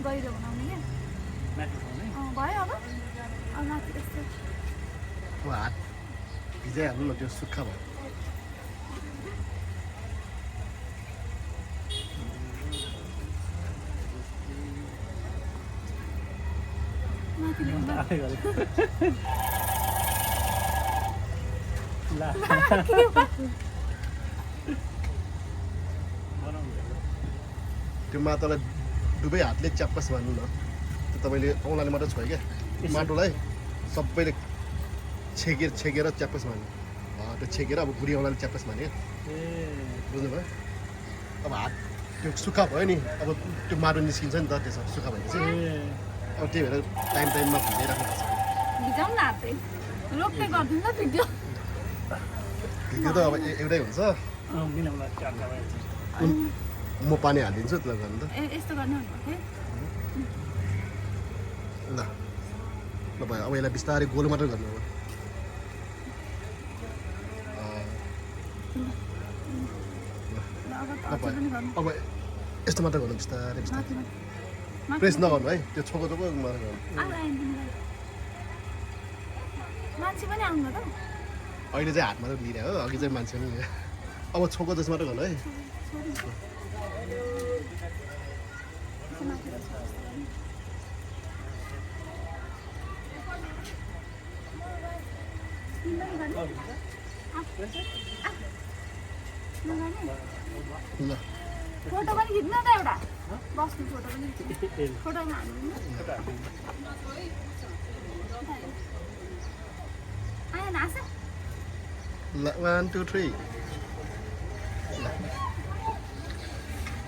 गहिरो बनाउने क्या भयो अब माथि यस्तो हात भिजाइहाल्नु न त्यो सुक्खा भयो त्यो माटोलाई दुवै हातले च्याप्पस मान्नु न त्यो तपाईँले औँलाले मात्रै छोयो क्या माटोलाई सबैले छेकेर च्याप्पस मान्नु त्यो छेकेर अब बुढी औँलाले च्याप्पस माने बुझ्नुभयो अब हात त्यो सुक्खा भयो नि अब त्यो माटो निस्किन्छ नि त त्यसो सुक्खा भएपछि अब त्यही भएर टाइममा भिजाइराख्नुपर्छ भिडियो त अब एउटै हुन्छ म पानी हालिदिन्छु त्यसलाई गर्नु त यस्तो गर्ने ल ल भयो अब यसलाई बिस्तारै गोलो मात्रै गर्नु अब यस्तो मात्रै गर्नु बिस्तारै बिस्तारै प्रेस नगर्नु है त्यो छोको मात्रै गर्नु मान्छे पनि आउनु त अहिले चाहिँ हात मात्रै लिइरह्यो हो अघि चाहिँ मान्छे पनि अब छोको जस्तो मात्रै गर्नु है ल फोटो पनि खिच्नु त एउटा बस्नु फोटो पनि फोटोमा आयो न आशा ल 1 2 3